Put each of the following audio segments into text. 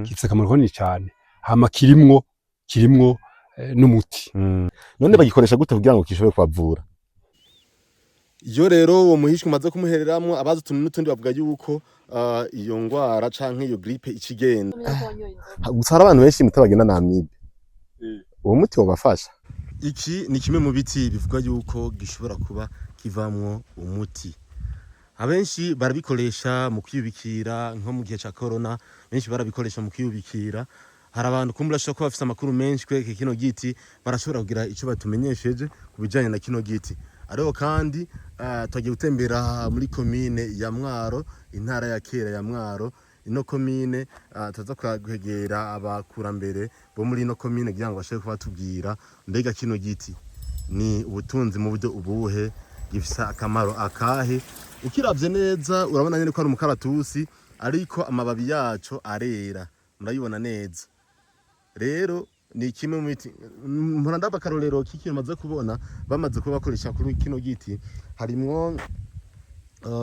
Gifise akamaro kanini cane, hama kirimwo n'umuti. None bagikoresha gute kugira ngo gishobore kubavura? Iyo rero uwo muhishwa umaze kumuhereramwo, abazi utuntu n'utundi bavuga yuko iyo ngwara canke iyo grippe ikigenda. Gusa hari abantu benshi mutabagenda na amibe, uwo muti wobafasha. Iki ni kimwe mu biti bivugwa yuko gishobora kuba kivamwo umuti. Abenshi barabikoresha mu kwiyubikira, nko mu gihe ca corona benshi barabikoresha mu kwiyubikira. Hari abantu kumbura ashobora kuba bafise amakuru menshi kwereka kino giti, barashobora kugira ico batumenyesheje ku bijanye na kino giti. Ariko kandi twagiye gutembera muri komine ya Mwaro, intara ya kera ya Mwaro. Ino komine tuza kwegera abakurambere bo muri ino komine kugira ngo bashobore kubatubwira mbega kino giti ni ubutunzi mu buryo ubuhe, gifise akamaro akahe. Ukiravye neza urabona nyene ko ari umukaratusi, ariko amababi yaco arera, murayibona neza. Rero ni kimwe mu biti mpora ndaba akarorero k'ikintu maze kubona bamaze kuba bakoresha kuri kino giti. Harimwo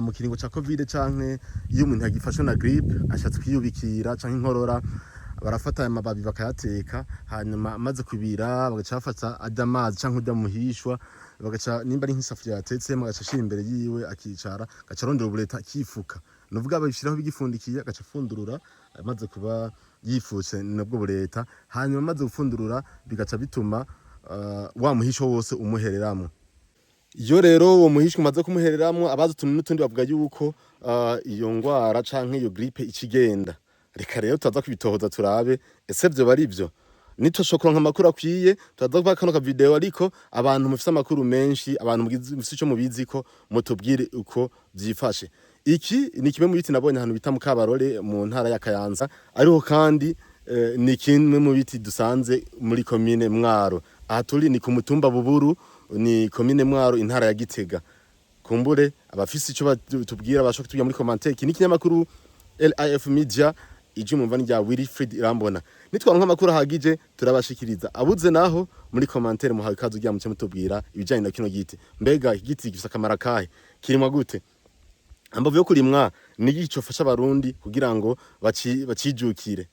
mu kiringo ca covid, canke iyo umuntu yagifashwe na grippe ashatse kwiyubikira canke inkorora, barafata aya mababi bakayateka, hanyuma amaze kubira bagaca bafata arya amazi canke urya muhishwa, bagaca nimba ari nk'isafuriya yatetsemo agaca ashira imbere yiwe akicara, agaca arondera ubureta akifuka. Nuvuga babishiraho bigifundikiye, agaca afundurura amaze kuba yifutse nabwo bureta, hanyuma amaze gufundurura bigaca bituma wa muhisho wose umuhereramwo. Iyo rero uwo muhishwa umaze kumuhereramwo, abazi utuntu n'utundi bavuga yuko iyo ngwara canke iyo grippe ikigenda. Reka rero turaza kubitohoza turabe ese vyoba ari vyo. Nitoshoka kuronka amakuru akwiye turaza kubaha kano kavideo, ariko abantu mufise amakuru menshi, abantu mufise ico mubiziko, mutubwire uko vyifashe. Iki ni kimwe mu biti nabonye ahantu bita mu Kabarore mu ntara ya Kayanza, ariko kandi ni kimwe mu biti dusanze muri komine Mwaro. Aha turi ni ku mutumba Buburu, ni komine Mwaro, intara ya Gitega. Kumbure abafise ico batubwira bashobora kutubwira muri commentaire. Iki ni ikinyamakuru LIF Media, ijwi mumva ni rya Wilfried Irambona. Nitwaronka amakuru ahagije turabashikiriza, abuze naho muri commentaire muhawe ikaze kugira muce mutubwira ibijanye na kino giti. Mbega iki giti gifise akamaro akahe? Kirimwa gute? Ambavu yo kurimwa ni iki cofasha abarundi kugira ngo bacijukire?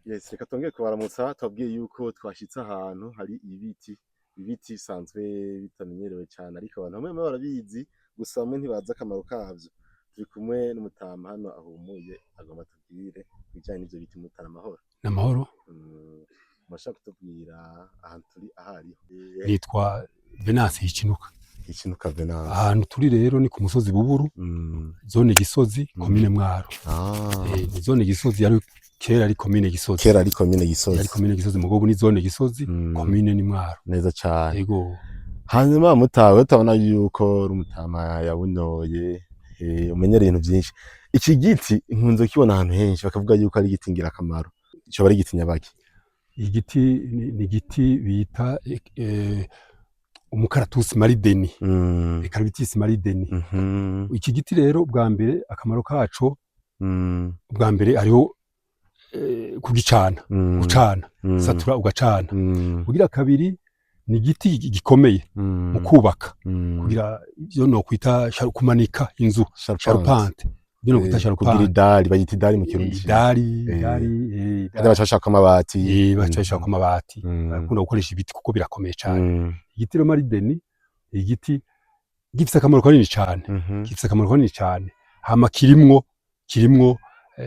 Yes, reka twongere kubaramutsa. Tubabwiye yuko twashitse ahantu hari ibiti, ibiti bisanzwe bitamenyerewe cyane, ariko abantu bamwe bamwe barabizi, gusa bamwe ntibazi akamaro kavyo. Turi kumwe n'umutama hano ahumuye, agomba tubwire ibijanye n'ivyo biti. Mutama, amahoro? N'amahoro. Murashaka kutubwira ahantu turi ahariho? Nitwa Venance Hikinuka. Ikinuka Venance. Ahantu turi rero ni ku musozi Buburu, zone Gisozi, komine Mwaro. Ni zone Gisozi, yari kera ari komine Gisozi. Kera ari komine Gisozi. Yari komine Gisozi, mugabo ubu ni zone Gisozi, komine ni Mwaro. Neza cane. Yego. Hanyuma mutawe tutabona yuko uri umutama yawunoye, umenyera ibintu vyinshi. Iki giti nkunze kukibona ahantu henshi, bakavuga yuko ari igiti ngirakamaro. Coba ari igiti nyabaki? Igiti ni igiti bita umukaratusi marideni, Eucalyptus marideni. Iki giti rero bwa mbere akamaro kaco, bwa mbere hariho kugicana, gucana, satura ugacana. Kugira kabiri ni igiti gikomeye mu kubaka, kugira ivyo no kwita kumanika inzu, charpente, ibyo no kwita Kugira charpente. idari, bayita idari mu Kirundi. Idari, idari, Kandi baca bashaka amabati. Baca bashaka amabati. Barakunda gukoresha ibiti kuko birakomeye cane. Igiti rero marideni, igiti gifise akamaro kanini cane. Gifise akamaro kanini cane, hama kirimwo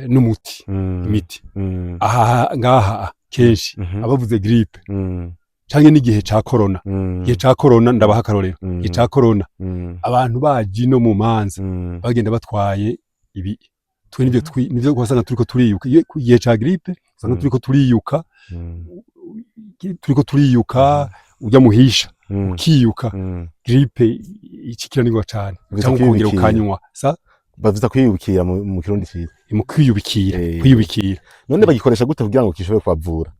n'umuti, imiti. Aha ngaha kenshi abavuze grippe canke n'igihe ca corona. Igihe ca corona, ndabaha akarorero, igihe ca corona abantu baje no mu manza bagenda batwaye ibi, twe nivyo nivyo wasanga turiko turiyuka. Iyo ku gihe ca grippe usanga turiko turiyuka, turiko turiyuka urya muhisha, ukiyuka, grippe ikikiranirwa cane, Ugaca cyangwa ukongera kwiyubikira. ukanywa sa. Bavuza kwiyubikira mu Kirundi ciza. Mu kwiyubikira. Kwiyubikira. None bagikoresha gute kugira ngo gishobore kubavura?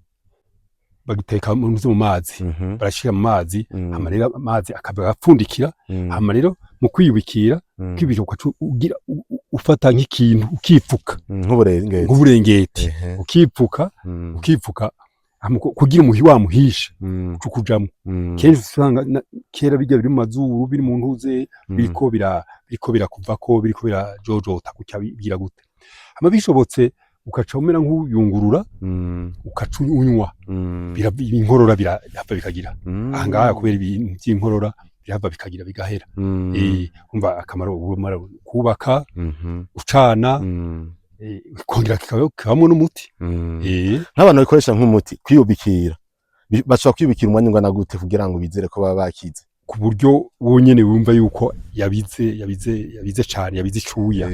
Bagiteka mu mazi, barashira mu mazi, hama rero amazi akaba agapfundikira. Hama rero mu kwiyubikira, kwiyubikira ugaca ugira ufata nk'ikintu ukipfuka. Nk'uburengeti. Nk'uburengeti ukipfuka. Ukipfuka hama kugira umuhi wamuhisha uca ukujamwo. Kenshi usanga kera bijya biri mu mazuru, biri mu ntuze, biriko birakuvako, biriko birajojota gutya, bigira gute. Hama bishobotse ukaca umera nk'uyungurura, ukaca unywa. Inkorora birahava bikagira. Ahangaha kubera ibintu by'inkorora birahava bikagira bigahera. Umva akamaro ubumara kubaka, ucana, kongera kikabamwo n'umuti. Nk'abantu babikoresha nk'umuti kwiyubikira, bashobora kwiyubikira umwanya ungana gute kugira ngo bizere ko baba bakize? Ku buryo wonyene wumva yuko yabize cane, yabize icuya,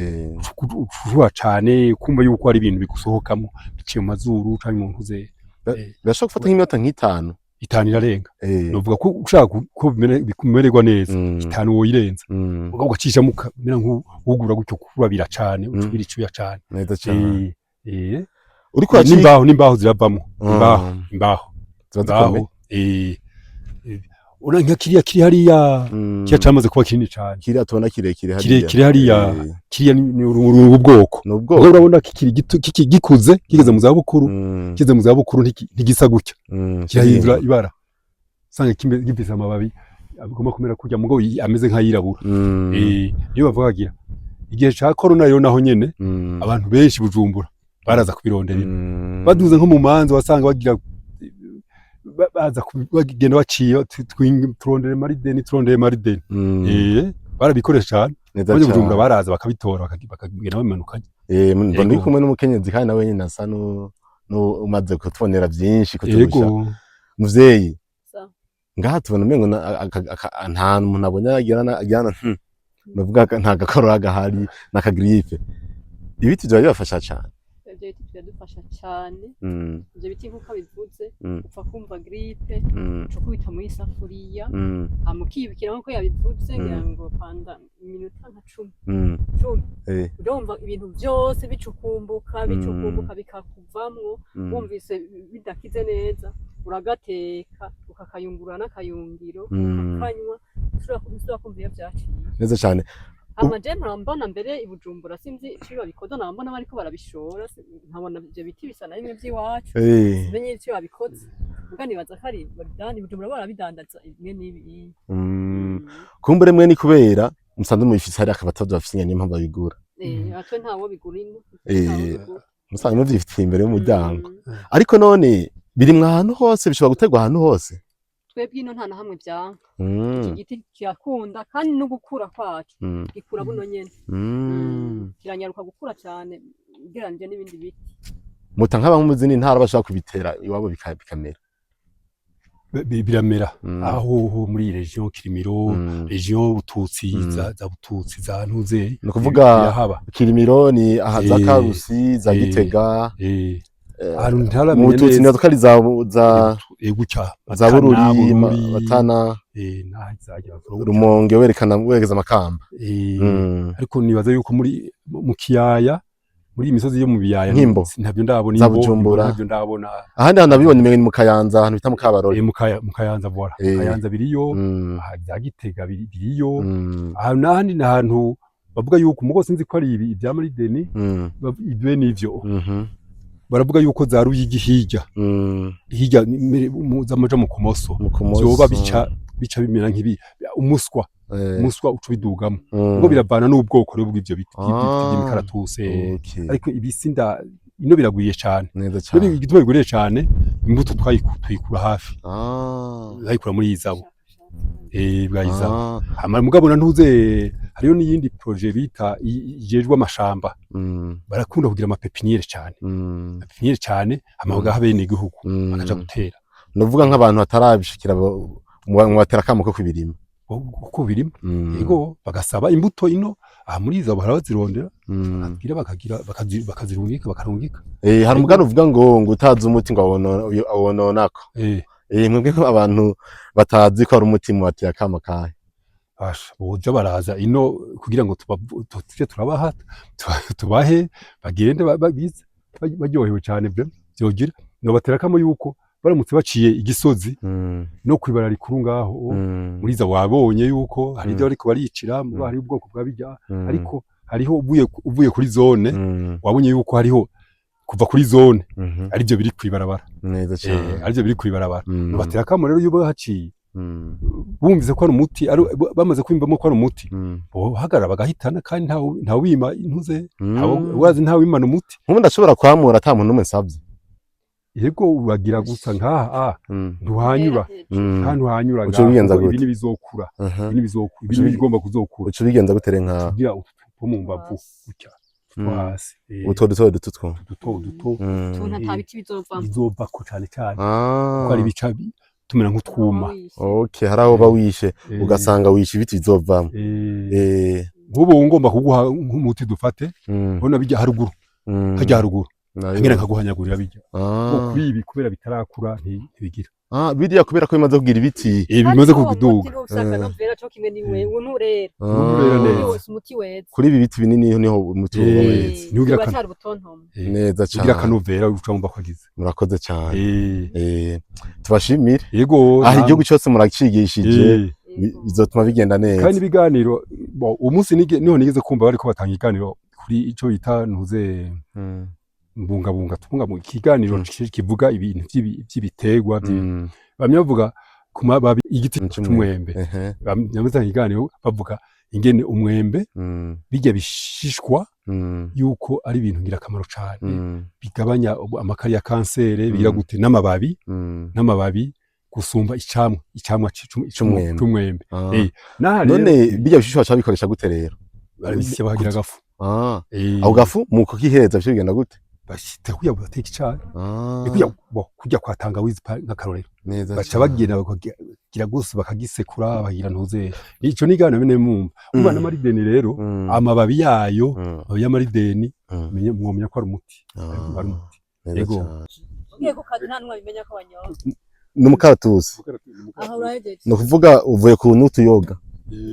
ushuha cane, kumva yuko hari ibintu bigusohokamo biciye mu mazuru canke mu ntuze. Birashobora gufata nk'iminota nk'itanu? 5 irarenga. Novuga ko ushaka ko bikumererwa neza, 5 woyirenza. Mugabo ugacishamo ukamera nk'uwugura gutyo, kurabira cane, ucubira icuya cane. Neza cane. Uriko uraciga N'imbaho ziravamwo, imbaho, imbaho. Ziba zikomeye. Imbaho, ura nka kiriya kiri hariya, kiriya camaze kuba kinini cane. Kiriya tubona kirekire hariya. Kirekire hariya. Kiriya ni ubu bwoko. Ni Ubwo ubwoko. urabona kikiri gito, gikuze kigeze mu zabukuru. Kigeze mu zabukuru ntigisa gutya. Kirahindura ibara, usanga gifise amababi agomba kumera kurya, mugabo ameze nk'ayirabura. Niyo bavuga bagira igihe ca corona rero naho nyene abantu benshi Bujumbura baraza kubirondera. Baduze nko mu manza, wasanga bagira baza bagenda baciye, turondere marideni, turondere marideni. Barabikoresha cane. Neza Abanye Bujumbura cane. baraza bakabitora, bakagenda babimanukanye. Mbona uri kumwe n'umukenyezi kandi nawe nyine asa umaze kutubonera vyinshi kuturusha. Muvyeyi, ngaha tubona umengo nta muntu abonye agirana, novuga nta gakorora gahari n'akagripe. Ibiti vyoba bibafasha cane. Ivyo biti biradufasha cane. Ivyo biti nk'uko abivuze, upfa kumva grippe, uca ukubita muri isafuriya, hama ukiyubikira nk'uko yabivuze, ngira ngo panda iminota nka 10, 10, urumva ibintu vyose bicukumbuka, bicukumbuka bikakuvamwo. Wumvise bidakize neza, uragateka ukakayungurura n'akayungiro, ukakanywa, ushobora kumva iyo vyaciye. Neza cane. Hama je mpora mbona mbere i Bujumbura, sinzi ico babikoza, naba mbona bariko barabishora, nkabona ivyo biti bisa na bimwe vy'iwacu. Simenye ico babikoze, muga nibaza ko ari babidanda i Bujumbura, barabidandaza bimwe n'ibi. Kumbure mwe ni kubera musanzwe mubifise hariya, akaba atazo bafise nyene, niyo mpamvu babigura. Atwe ntawo bigura ino. Musanzwe muvyifitiye imbere y'umuryango. Ariko none birimwa ahantu hose? Bishobora guterwa ahantu hose? Twebwe ino nta na hamwe vyanka. Iki giti kirakunda kandi no gukura kwaco gikura buno nyene. Kiranyaruka gukura cane ugereranije n'ibindi biti. Muta nk'aba mu zindi ntara bashobora kubitera iwabo bikamera? Biramera. Aho ho muri région Kirimiro, région Bututsi, za Bututsi, za Ntuze. Ni ukuvuga birahaba. Kirimiro ni aha za Karusi, za Gitega. Ahantu Mu ntaramenya Bututsi neza. nibaza ko ari za Gutya za Matana, Bururi, Bururi, Matana, naho zagira gutya. Rumonge, werekana werekeza Makamba. Ariko nibaza yuko muri mu kiyaya, muri iyi misozi yo mu biyaya, Nk'Imbo. ntabyo ndabona. Za Imbo, Bujumbura. ntabyo ndabona. Ahandi hantu nabibonye umengo ni mu Kayanza, ahantu bita mu Kabarore. Mu Kayanza, voilà. Kayanza biriyo. Aha za Gitega biriyo. Ahantu n'ahandi ni ahantu bavuga yuko mugo sinzi ko ari ibi ibya Marideni, ibyo n'ivyo baravuga yuko za Ruyigi hirya, hirya z'amaja mu Kumoso, Mu Kumoso. vyoba bica bimera nk'ibi umuswa. Umuswa uca ubidugamo. Ubwo biravana n'ubwoko rero bw'ivyo biti by'imikaratusi. Ariko ibisi nda ino biragwiye cane. Neza Rero cane. igituma bigwiriye cane, imbuto tuyikura hafi, twayikura muri Izabo, bwa Izabo. Hama mugabo na ntuze hariyo n'iyindi projet bita ijejwe amashamba. Barakunda kugira ama pépinières cane, pépinière cane, hama bagaha bene igihugu bakaja gutera. Nuvuga nk'abantu batarabishikira mubatera akamo ko kubirima. Uko birima. Yego, bagasaba imbuto ino aha muri Izabo, barabazirondera, bakagira bakazirungika, bakarungika. Hari umugani uvuga ngo utazi umuti ngo awononako. Mwebwe ko abantu batazi ko ari umuti mubateye akamo kahe? Basha, boja baraza ino kugira ngo tuje turabaha, tubahe bagende bize baryohewe cane vraiment. Vyogira nobatera kamo yuko baramutse baciye igisozi no kwibara rikuru ngaho muri za, wabonye yuko hari ibyo bariko baricira muga hari ubwoko bwa bijya, ariko hariho uvuye kuri zone, wabonye yuko hariho kuva kuri zone aribyo biri kwibarabara. Neza cane. Aribyo biri kwibarabara. Nobatera kamo rero yuko haciye bumvise ko ari umuti, bamaze kwiyumvamo ko ari umuti, bohagarara bagahitana, kandi nta wima intuze, wazi nta wimana umuti. Nk'ubu ndashobora kwamura ata muntu n'umwe nsavye? Yego, uragira gusa nkaha ntuhanyura. Mm. Nta ntuhanyura. Uca ubigenza ngaha, gute? Ibi ntibizokura. Ibi ntibizokura, ibi ntibigomba kuzokura. Uca ubigenza gute re nka Kugira utu two mu mbavu gutya two hasi. Utwo duto duto two? Duto duto. Tuntu ata biti bizovamo. Bizovako cane cane kuko ari ibica tumera nk'utwuma. Okay, hari aho uba wishe ugasanga wishe ibiti bizovamo. Nk'ubu ngomba kuguha nk'umuti, dufate, ubona bijya haruguru, hajya haruguru, ngira nkaguhanyagurira bijya. Ngo kuri ibi kubera bitarakura ntibigira. Ah, biriya kubera ko bimaze kugira ibiti. Bimaze kuduga. Akanovera co kimwe niwe unturera. Unturera neza. Wose umuti weza. Kuri ibi biti binini niho umuti uba weze. Ntiugira Uracyari ubutontomo. Neza ugira cane. Akanovera uca wumva ko agize. Murakoze cane. Tubashimire. Yego. Aha igihugu cyose murakigishije, bizotuma bigenda neza. Kandi ibiganiro bo umunsi niho nigeze kumva bariko batanga ikiganiro kuri ico bita ntuze mbungabunga tubungabunga, ikiganiro kivuga ibintu vy'ibiterwa, bamwe bavuga ku mababi igiti C'umwembe. c'umwembe. Bamwe batanga ikiganiro bavuga ingene umwembe bijya bishishwa yuko ari ibintu ngirakamaro cane, bigabanya amakari ya kansere, bigira gute n'amababi, n'amababi gusumba icamwa C'umwembe. c'umwembe. Naha rero None bijya bishishwa baca babikoresha gute rero? Barabisya bahagira agafu. Ako gafu mu kukihereza bica bigenda gute? Bashita kuya bateka icayi. Ni kuya bo kurya kwa tangawizi nk'akarorero. Neza Baca cane. bagenda bakagira gose bakagisekura, bagira ntuze ico nigana bene mumva umva n'amarideni rero, amababi yayo, amababi y'amarideni, mwomenya ko ari umuti. Ari umuti. Neza Yego. cane. Ugiye ku kazi nta n'umwe abimenya ko wanyoye. N'umukaratusi. Aho urahejeje. Ni ukuvuga uvuye ku n'utuyoga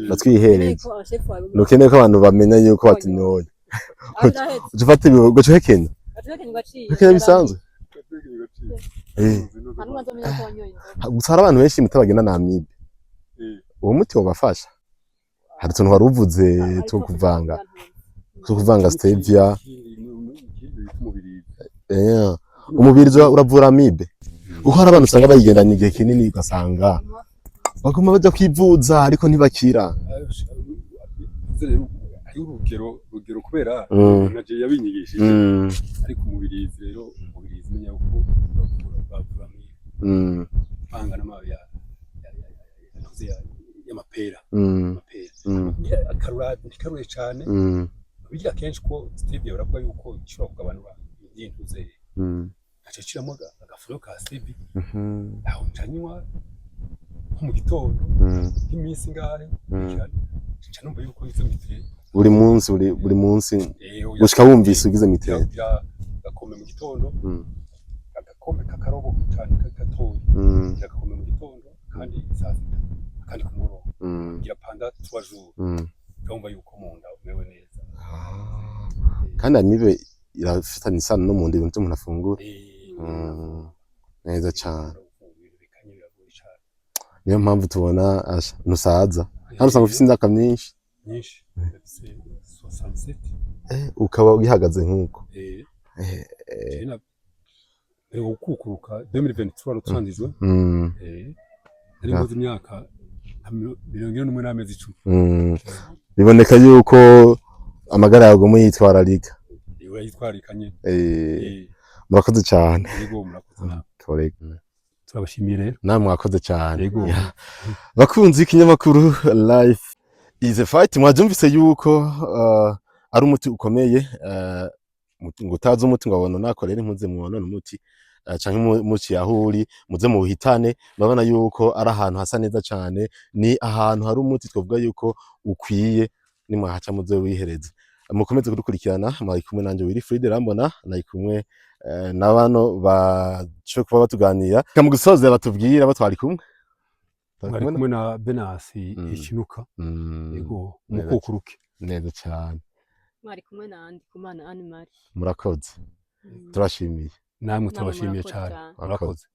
batwihereza. Ko abashefu bawe. Ntukeneye ko abantu bamenya yuko batunyoye. Aho uraheze. Uca ufata ugaca uhekenya. Gatureke ngaciye. Uhekenya bisanzwe. Nta n'umwe azomenya ko wanyoye inzoga. Gusa hari abantu benshi mutabagenda na amibe, uwo muti wobafasha. Hari utuntu wari uvuze two kuvanga stevia. Umubirizi uravura amibe, kuko hari abantu usanga bayigendanye igihe kinini, ugasanga baguma baja kwivuza ariko ntibakira. Hariho urugero kubera naje yabinyigishije, ariko umubirizi rero, umubirizi menya uko uravura amibe, vanga n'amababi y'amapera, amapera. Akarura ntikarure cane. Bigira kenshi ko stevia baravuga yuko ishobora kugabanura ibyintuze, nkaca nshiramo agafuyo ka stevia, aho nca nywa nko mu gitondo nk'iminsi ingahe, nca numva yuko izo mitwe. Buri munsi, buri munsi gushika wumvise ugize mitende. Kugira agakombe mu gitondo, agakombe k'akarobo cane gatoya, kugira agakombe mu gitondo, kandi saa sita, akandi ku mugoroba, kugira pendant 3 jours, urumva yuko mu nda umerewe neza. Kandi amibe irafitanye isano no mu nda, ibintu vy'umuntu afungura. Neza cane. Ibintu bikanye biragoye cane. Niyo mpamvu tubona asha ntusaza hano, usanga ufise imyaka myinshi. Myinshi, ndafise 67. Ukaba ugihagaze nk'uko. Mbere gukukuruka 2023 rutangijwe, nari nkoze imyaka nka 41 n'amezi 10. Biboneka yuko amagara yawe aguma yitwararika. Urayitwarikanye. Murakoze cyane. Yego, murakoze nawe. Korega. Turabashimiye rero. Namwe mwakoze cyane. Yego. Ya. Bakunzi y'ikinyamakuru Life is a Fight, mwabyumvise yuko ari umuti ukomeye, ngo utazi umuti ngo abona nakorera impuze mwonone umuti, canke muciye aho uri muze muwuhitane. Murabona yuko ari ahantu hasa neza cane, ni ahantu hari umuti twavuga yuko ukwiye, nimwahaca muze wihereze. Mukomeze kudukurikirana. Mwari kumwe nanje Wilfried Rambona, nari kumwe na bano baco kuba batuganira. Mu gusoza batubwira abo twari kumwe. Mwari kumwe na Benasi Ikinuka. Yego, umukukuruke. Neza cyane. Mwari kumwe na Ndikumana Anne Marie. Murakoze, turashimiye. Namwe Namwe turabashimiye murakoze cyane. cyane. Murakoze.